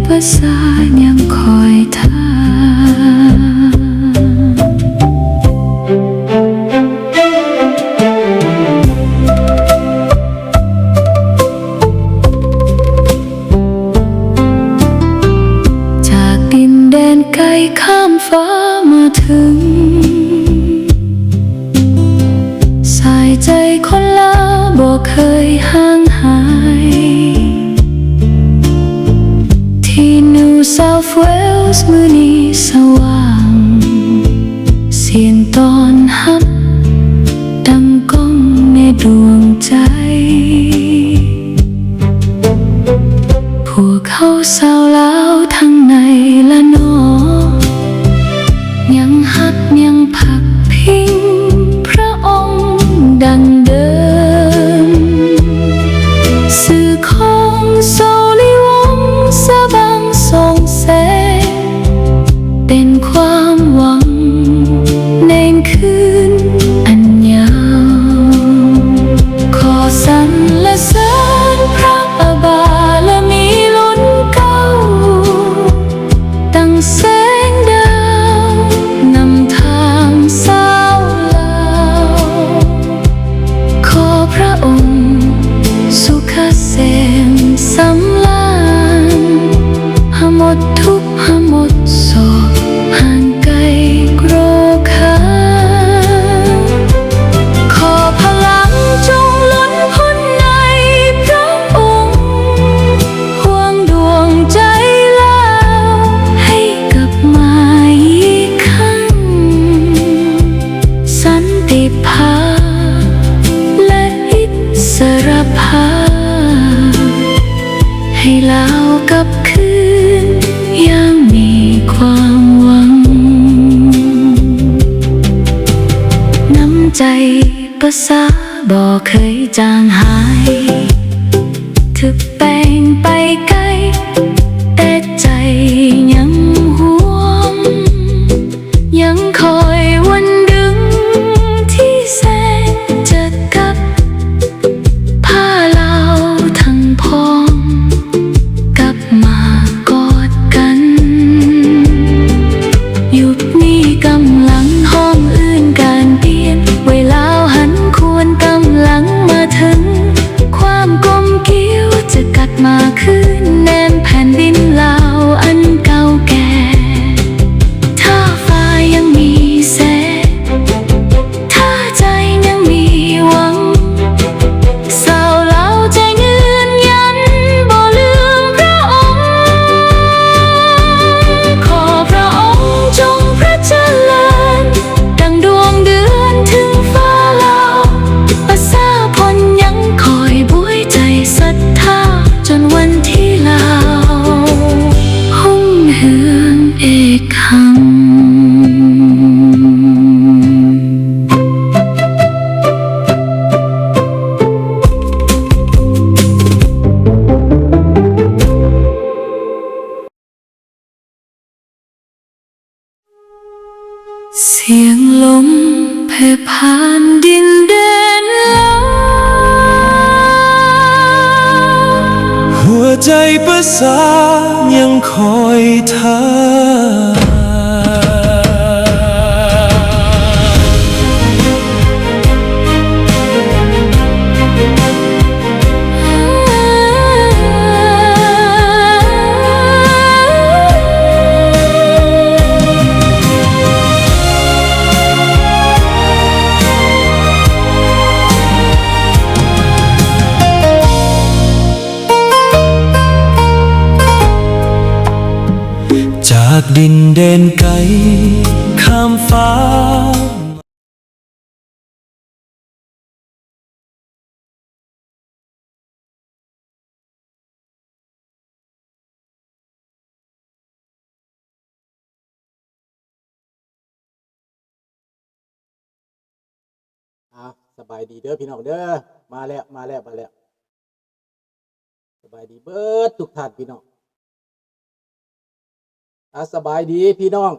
ພາສາຍັງຄອຍທ່າ. ຈາກດິນແດນໄກຂ້າມຟ້າມາເຖິງ ສາຍໃຈຄົນລາວບໍ່ເຄີຍຫ່າງຫາຍ ທີ່ New South Wales ມື້ນີ້ສະຫວ່າງ ສຽງຕ້ອນຮັບ ດັ່ງກ້ອງໃນດວງໃຈ. ພວກເຮົາຊາວລາວທັງໃນ ລະນອກ ຍັງຮັກຍັງພັກພິງພະອົງດັ່ງເດີມ. ຊື່ຂອງ ສາລີວົງສະຫວ່າງສ່ອງແສງ ເປັນຄວາມຫວັງໃນຄືນອັນຍາວ. ຂໍສັນລະເສີນພະບາລະມີລຸນເກົ່າ ດັ່ງແສງດາວນຳທາງຊາວລາວ. ຂໍພະອົງສຸຂະເສມສຳລານ ຫາໝົດທຸກຫາໝົດໂສກ ຫ່າງໄກໂລຄາ. ຂໍພະລັງຈົ່ງລົ້ນພົ້ນໃນພະອົງ ຫວງດວງໃຈລາວໃຫ້ກັບມາອີກຄັ້ງ. ສັນຕິພາບ ແລະ ອິດສະລະພາບ ໃຫ້ລາວກັບຄືນຢ່າງມີຄວາມຫວັງ. ນ້ຳໃຈປະຊາບໍ່ເຄີຍຈາງຫາຍ ຖືກແປງໄປໄກ ແຕ່ໃຈຍັງຫວງ ຍັງຄອຍວັນດຶງທີ່ແສງຈະກັບ ພາລາວທັງພ້ອງກັບມາກອດກັນ. ຍຸກນີ້ກຳລັງຮ້ອງເອີ້ນການປ່ຽນ ໄວລາວຫັນຄວນກຳລັງມາເຖິງ ຄວາມກົມກຽວຈະກັບມາຄືນ ແນມແຜ່ນດິນລາວອັນເກົ່າແກ່. ຖ້າຟ້າຍັງມີແສງ ຖ້າໃຈຍັງມີຫວັງ ຊາວລາວຈະຢືນຢັນບໍ່ລືມພະອົງ. ຂໍພະອົງຈົ່ງພະຈະເລີນ ດັ່ງດວງເດືອນເທິງຟ້າລາວ ປະຊາຊົນຍັງຄອຍບວຍໃຈສັດທາ ຈົນວັນທີ່ລາວຮຸ່ງເຮືອງອີກຄັ້ງ. ສຽງລົມແຜ່ຜ່ານດິນແດນລາວ ຫົວໃຈປະຊາຍັງຄອຍທ່າ. ຈາກດິນແດນໄກຂ້າມຟ້າ ອ້າວ ສະບາຍດີເດີພີ່ນ້ອງເດີ ມາແລ້ວ ມາແລ້ວ ມາແລ້ວ. ສະບາຍດີເບິດທຸກທ່ານພີ່ນ້ອງ. ອາ ສະບາຍດີພີ່ນ້ອງ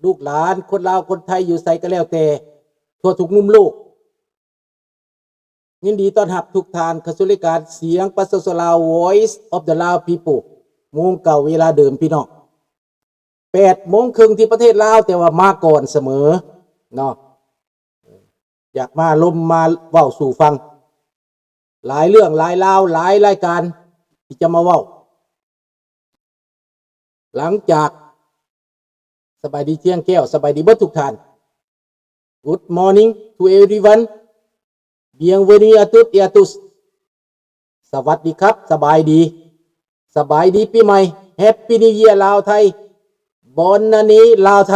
ລູກຫຼານຄົນລາວຄົນໄທຢູ່ໃສກໍແລ້ວແຕ່ ທົ່ວທຸກມຸມໂລກ. ຍິນດີຕ້ອນຮັບທຸກທ່ານເຂົ້າສູ່ລາຍການສຽງປະຊາຊົນລາວ Voice of the Lao People. ໂມງເກົ່າເວລາເດີມພີ່ນ້ອງ ແປດໂມງເຄິ່ງທີ່ປະເທດລາວ ແຕ່ວ່າມາກ່ອນສະເໝີເນາະ ຢາກມາລົມມາເວົ້າສູ່ຟັງ ຫຼາຍເລື່ອງຫຼາຍລາວ ຫຼາຍລາຍການທີ່ຈະມາເວົ້າ ຫຼັງຈາກ ສະບາຍດີທ່ຽງແກ້ວ ສະບາຍດີເບິດທຸກທ່ານ Good morning to everyone. Bienvenue à toutes et à tous. ສະຫວັດດີຄັບ ສະບາຍດີ ສະບາຍດີປີໃໝ່ Happy New Year ລາວໄທ Bonne année ລາວໄທ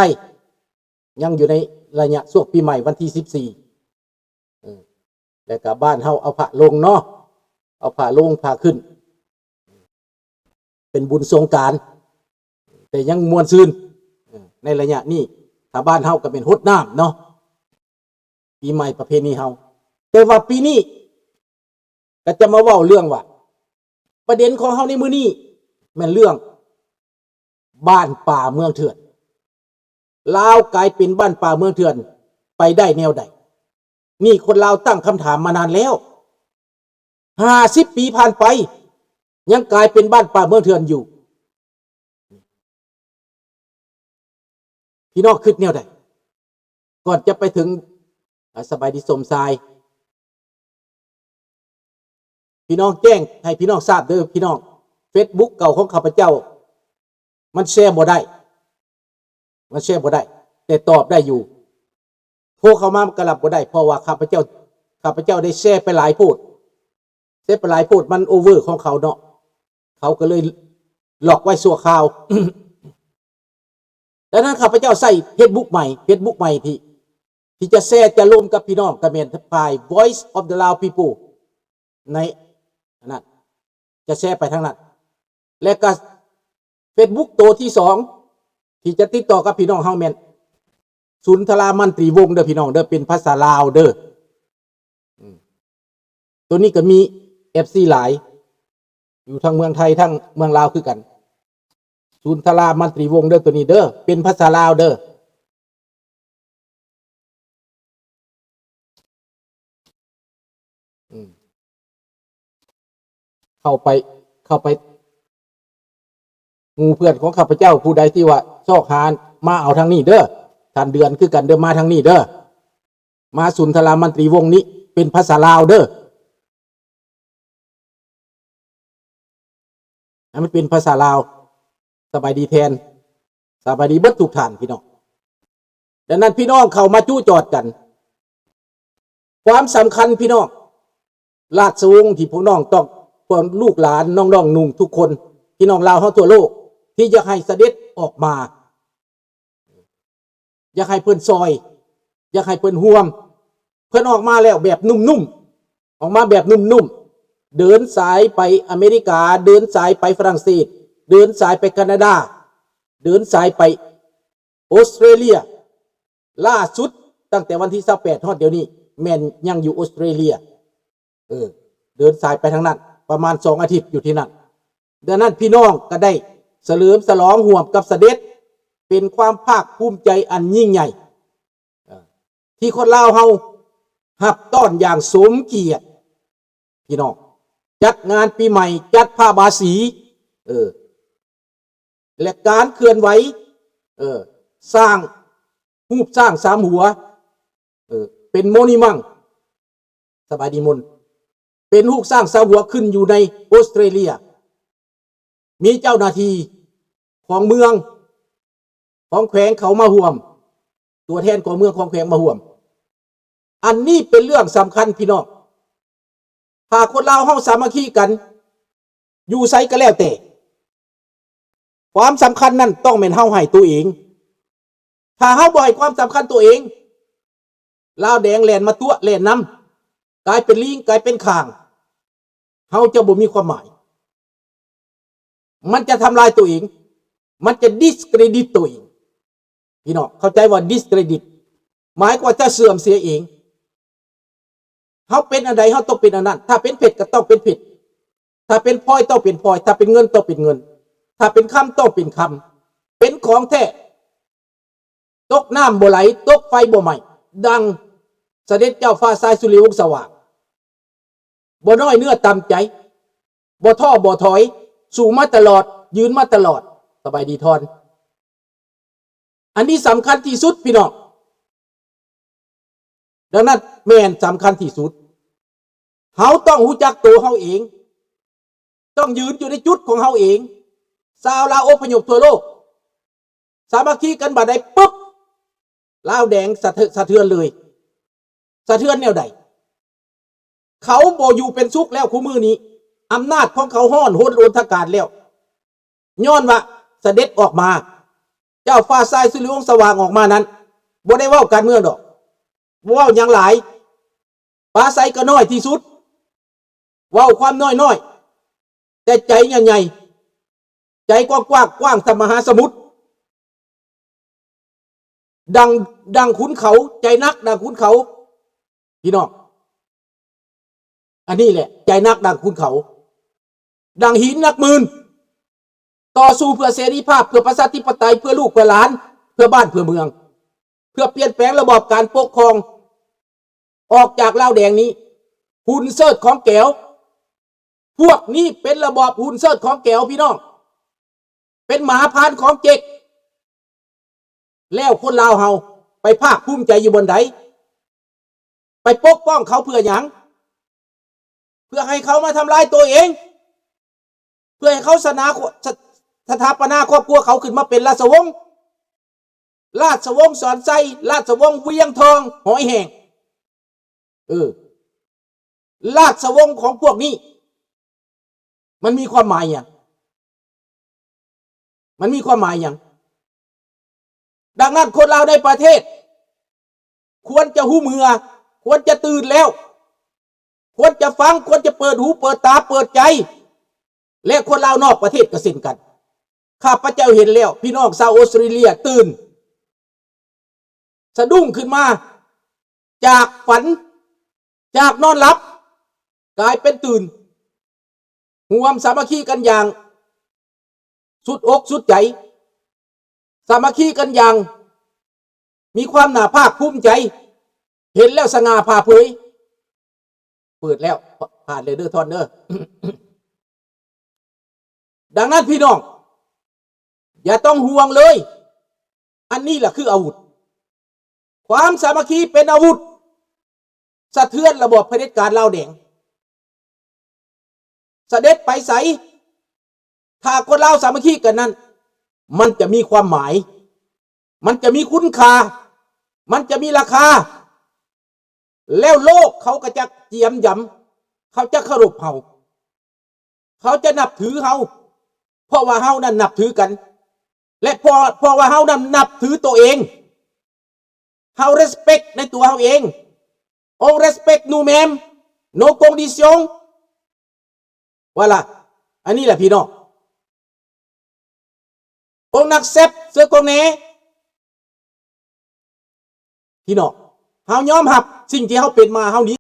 ຍັງຢູ່ໃນໄລຍະຊ່ວງປີໃໝ່ວັນທີສິບສີ່ ເອີ ແລ້ວກະບ້ານເຮົາເອົາພະລົງເນາະ ເອົາພະລົງພະຂຶ້ນ ເປັນບຸນສົງການ ແຕ່ຍັງມ່ວນຊື່ນ ເອີ ໃນໄລຍະນີ້ ຖ້າບ້ານເຮົາກໍແມ່ນຫົດນ້ຳເນາະ ປີໃໝ່ປະເພນີເຮົາ ແຕ່ວ່າປີນີ້ກໍຈະມາເວົ້າເລື່ອງວ່າ ປະເດັນຂອງເຮົາໃນມື້ນີ້ແມ່ນເລື່ອງ ບ້ານປ່າເມືອງເຖື່ອນ ລາວກາຍເປັນບ້ານປ່າເມືອງເຖື່ອນໄປໄດ້ແນວໃດ? ນີ້ຄົນລາວຕັ້ງຄຳຖາມມານານແລ້ວ ຫ້າສິບປີຜ່ານໄປ ຍັງກາຍເປັນບ້ານປ່າເມືອງເຖື່ອນຢູ່. ພີ່ນ້ອງຄິດແນວໃດ? ກ່ອນຈະໄປເຖິງ ອາ ສະບາຍດີສົມຊາຍ ພີ່ນ້ອງແຈ້ງໃຫ້ພີ່ນ້ອງຊາບເດີພີ່ນ້ອງ Facebook ເກົ່າຂອງຂ້າພະເຈົ້າ ມັນແຊບໍ່ໄດ້ ມັນແຊບໍ່ໄດ້ ແຕ່ຕອບໄດ້ຢູ່ ໂທເຂົ້າມາມັນກໍຮັບບໍ່ໄດ້ ເພາະວ່າຂ້າພະເຈົ້າ ຂ້າພະເຈົ້າໄດ້ແຊໄປຫຼາຍໂພດ ແຊໄປຫຼາຍໂພດ ມັນໂອເວີຂອງເຂົາເນາະ ເຂົາກໍເລີຍລັອກໄວ້ຊົ່ວຄາວ. ດັ່ງນັ້ນ ຂ້າພະເຈົ້າໃຊ້ເຟສບຸກໃໝ່ ເຟສບຸກໃໝ່ທີ່ ທີ່ຈະແຊຈະລົມກັບພີ່ນ້ອງ ກໍແມ່ນຝ່າຍ Voice of the Lao People ໃນອັນນັ້ນ ຈະແຊໄປທາງນັ້ນ ແລະກະເຟສບຸກໂຕທີສອງ ທີ່ຈະຕິດຕໍ່ກັບພີ່ນ້ອງເຮົາແມ່ນ ສຸນທະລາ ມັນຕີວົງ ເດີພີ່ນ້ອງເດີ ເປັນພາສາລາວເດີ. ອືມ ໂຕນີ້ກໍມີເອັຟຊີຫຼາຍ ຢູ່ທັງເມືອງໄທ ທັງເມືອງລາວຄືກັນ ສຸນທະລາ ມັນຕີວົງ ເດີ ໂຕນີ້ເດີ ເປັນພາສາລາວເດີ. ອືມ ເຂົ້າໄປ ເຂົ້າໄປ ໝູ່ເພື່ອນຂອງຂ້າພະເຈົ້າຜູ້ໃດທີ່ວ່າຊອກຫາ ມາເອົາທາງນີ້ເດີ ທ່ານເດືອນຄືກັນເດີ ມາທາງນີ້ເດີ ມາສຸນທະລາ ມັນຕີວົງນີ້ ເປັນພາສາລາວເດີ ໃຫ້ມັນເປັນພາສາລາວ. ສະບາຍດີແທນ ສະບາຍດີເບິດທຸກທ່ານພີ່ນ້ອງ. ດັ່ງນັ້ນ ພີ່ນ້ອງເຂົ້າມາຈຸຈອດກັນ ຄວາມສຳຄັນພີ່ນ້ອງ ລາຊະວົງທີ່ພວກນ້ອງຕ້ອງ ພວກລູກຫຼານນ້ອງໆນຸ່ງທຸກຄົນ ພີ່ນ້ອງລາວເຮົາທົ່ວໂລກ ທີ່ຢາກໃຫ້ສະເດັດອອກມາ ຢາກໃຫ້ເພິ່ນຊ່ອຍ ຢາກໃຫ້ເພິ່ນຮ່ວມ ເພິ່ນອອກມາແລ້ວແບບນຸ້ມໆ ອອກມາແບບນຸ້ມໆ ເດີນສາຍໄປອາເມລິກາ ເດີນສາຍໄປຝຣັ່ງເສດ ເດີນສາຍໄປການາດາ ເດີນສາຍໄປ ອອສເຕຣເລຍ ລ່າສຸດຕັ້ງແຕ່ວັນທີຊາວແປດຮອດດຽວນີ້ ແມ່ນຍັງຢູ່ອອສເຕຣເລຍ ເອີ ເດີນສາຍໄປທາງນັ້ນ ປະມານສອງອາທິດຢູ່ທີ່ນັ້ນ. ດັ່ງນັ້ນ ພີ່ນ້ອງກໍໄດ້ສະເຫຼີມສະຫຼອງຮ່ວມກັບສະເດັດ ເປັນຄວາມພາກພູມໃຈອັນຍິ່ງໃຫຍ່ ເອີ ທີ່ຄົນລາວເຮົາຮັບຕ້ອນຢ່າງສົມກຽດ ພີ່ນ້ອງ ຈັດງານປີໃໝ່ ຈັດພະບາສີ ເອີ ແລະ ການເຄື່ອນໄຫວ ເອີ ສ້າງຮູບຊ້າງສາມຫົວ ເອີ ເປັນໂມນິມັງ ສະບາຍດີມົນ ເປັນຮູບຊ້າງສາມຫົວຂຶ້ນຢູ່ໃນອອສເຕຣເລຍ ມີເຈົ້າໜ້າທີ່ຂອງເມືອງ ຂອງແຂວງເຂົາມາຮ່ວມ ຕົວແທນຂອງເມືອງຂອງແຂວງມາຮ່ວມ. ອັນນີ້ເປັນເລື່ອງສຳຄັນພີ່ນ້ອງ ຖ້າຄົນລາວເຮົາສາມັກຄີກັນ ຢູ່ໃສກໍແລ້ວແຕ່ ຄວາມສຳຄັນນັ້ນຕ້ອງແມ່ນເຮົາໃຫ້ໂຕເອງ. ຖ້າເຮົາບໍ່ໃຫ້ຄວາມສຳຄັນໂຕເອງ ລາວແດງແລ່ນມາຕົວະແລ່ນນຳ ກາຍເປັນລີງ ກາຍເປັນຂ້າງ ເຮົາຈະບໍ່ມີຄວາມໝາຍ. ມັນຈະທຳລາຍໂຕເອງ ມັນຈະດິສເຄຣດິດໂຕເອງ. ພີ່ນ້ອງເຂົ້າໃຈວ່າດິສເຄຣດິດ ໝາຍຄວາມວ່າຈະເສື່ອມເສຍເອງ. ເຮົາເປັນອັນໃດ ເຮົາຕ້ອງເປັນອັນນັ້ນ. ຖ້າເປັນເພັດກໍຕ້ອງເປັນເພັດ, ຖ້າເປັນພອຍຕ້ອງເປັນພອຍ, ຖ້າເປັນເງິນຕ້ອງເປັນເງິນ, ຖ້າເປັນຄຳຕ້ອງເປັນຄຳ, ເປັນຂອງແທ້. ຕົກນ້ຳບໍ່ໄຫຼ, ຕົກໄຟບໍ່ໄໝ້, ດັ່ງສະເດັດເຈົ້າຟ້າຊາຍສຸລິວົງສະຫວ່າງ. ບໍ່ນ້ອຍເນື້ອຕ່ຳໃຈ, ບໍ່ທໍ້ບໍ່ຖອຍ, ສູ້ມາຕະຫຼອດ, ຢືນມາຕະຫຼອດ. ສະບາຍດີທ່ອນ. ອັນນີ້ສຳຄັນທີ່ສຸດ ພີ່ນ້ອງ. ດັ່ງນັ້ນແມ່ນສຳຄັນທີ່ສຸດ. ເຮົາຕ້ອງຮູ້ຈັກໂຕເຮົາເອງ, ຕ້ອງຢືນຢູ່ໃນຈຸດຂອງເຮົາເອງ. ຊາວລາວອົບພະຍົບທົ່ວໂລກ ສາມັກຄີກັນບາດໃດປຶບ ລາວແດງສະເທ- ສະເທືອນເລີຍ. ສະເທືອນແນວໃດ? ເຂົາບໍ່ຢູ່ເປັນສຸກແລ້ວ ຄູ່ມື້ນີ້ອຳນາດຂອງເຂົາຮ້ອນຮົນໂອນທະການແລ້ວ ຍ້ອນວ່າສະເດັດອອກມາ ເຈົ້າຟ້າຊາຍ ສຸລິວົງສະຫວ່າງອອກມານັ້ນ ບໍ່ໄດ້ເວົ້າການເມືອງດອກ ບໍ່ເວົ້າຫຍັງຫຼາຍ ປາໄສກໍນ້ອຍທີ່ສຸດ ເວົ້າຄວາມນ້ອຍໆ ແຕ່ໃຈໃຫຍ່ໆ ໃຈກວ້າງໆ ກວ້າງສ່ຳມະຫາສະໝຸດ. ດັ່ງ ດັ່ງຂຸນເຂົາ ໃຈໜັກດັ່ງຂຸນເຂົາ ພີ່ນ້ອງ. ອັນນີ້ແຫຼະ ໃຈໜັກດັ່ງຂຸນເຂົາ ດັ່ງຫີນໜັກໝື່ນ ຕໍ່ສູ້ເພື່ອເສລີພາບ ເພື່ອປະຊາທິປະໄຕ ເພື່ອລູກເພື່ອຫຼານ ເພື່ອບ້ານເພື່ອເມືອງ ເພື່ອປ່ຽນແປງລະບອບການປົກຄອງ ອອກຈາກລາວແດງນີ້. ຫຸ່ນເສີດຂອງແກວ ພວກນີ້ເປັນລະບອບຫຸ່ນເສີດຂອງແກວ ພີ່ນ້ອງ ເປັນໝາພານຂອງເຈັກ. ແລ້ວຄົນລາວເຮົາໄປພາກພູມໃຈຢູ່ບ່ອນໃດ? ໄປປົກປ້ອງເຂົາເພື່ອຫຍັງ? ເພື່ອໃຫ້ເຂົາມາທຳລາຍໂຕເອງ ເພື່ອໃຫ້ເຂົາສະໜາ ສະ- ສະຖາປະນາຄອບຄົວເຂົາຂຶ້ນມາເປັນລາຊະວົງ ລາຊະວົງສອນໄຊ ລາຊະວົງວຽງທອງ ຫອຍແຫ້ງ. ເອີ ລາຊະວົງຂອງພວກນີ້ ມັນມີຄວາມໝາຍຫຍັງ? ມັນມີຄວາມໝາຍຫຍັງ? ດັ່ງນັ້ນ ຄົນລາວໃນປະເທດ ຄວນຈະຮູ້ເມື່ອ ຄວນຈະຕື່ນແລ້ວ ຄວນຈະຟັງ ຄວນຈະເປີດຫູເປີດຕາເປີດໃຈ ແລະ ຄົນລາວນອກປະເທດກໍເຊັ່ນກັນ. ຂ້າພະເຈົ້າເຫັນແລ້ວ ພີ່ນ້ອງຊາວອົດສະຕຣາເລຍຕື່ນ ສະດຸ້ງຂຶ້ນມາຈາກຝັນ ຈາກນອນຫຼັບ ກາຍເປັນຕື່ນ ຮ່ວມສາມັກຄີກັນຢ່າງສຸດອົກສຸດໃຈ ສາມັກຄີກັນຢ່າງມີຄວາມໜ້າພາກພູມໃຈ ເຫັນແລ້ວສະຫງ່າຜ່າເຜີຍ. ເປີດແລ້ວ ຜ່ານເລີຍເດີທ່ອນເດີ. ດັ່ງນັ້ນ ພີ່ນ້ອງ ຢ່າຕ້ອງຫ່ວງເລີຍ ອັນນີ້ລະຄືອາວຸດ. ຄວາມສາມັກຄີເປັນອາວຸດ ສະເທືອນລະບອບຜະເດັດການລາວແດງ. ສະເດັດໄປໃສ ຖ້າຄົນລາວສາມັກຄີກັນນັ້ນ ມັນຈະມີຄວາມໝາຍ ມັນຈະມີຄຸນຄ່າ ມັນຈະມີລາຄາ ແລ້ວໂລກເຂົາກໍຈະຈຽມຢຳ ເຂົາຈະເຄົາລົບເຮົາ ເຂົາຈະນັບຖືເຮົາ ເພາະວ່າເຮົານັ້ນນັບຖືກັນ ແລະ ເພາະ ເພາະວ່າເຮົານັ້ນນັບຖືໂຕເອງ. ເຮົາ respect ໃນຕົວເຮົາເອງ. On respect nous-mêmes, nos convictions. Voilà. ອັນນີ້ແຫຼະພີ່ນ້ອງ. On accepte ce qu'on est. ພີ່ນ້ອງ. ເຮົາຍອມຮັບສິ່ງທີ່ເຮົາເປັນມາ ເຮົາໜີ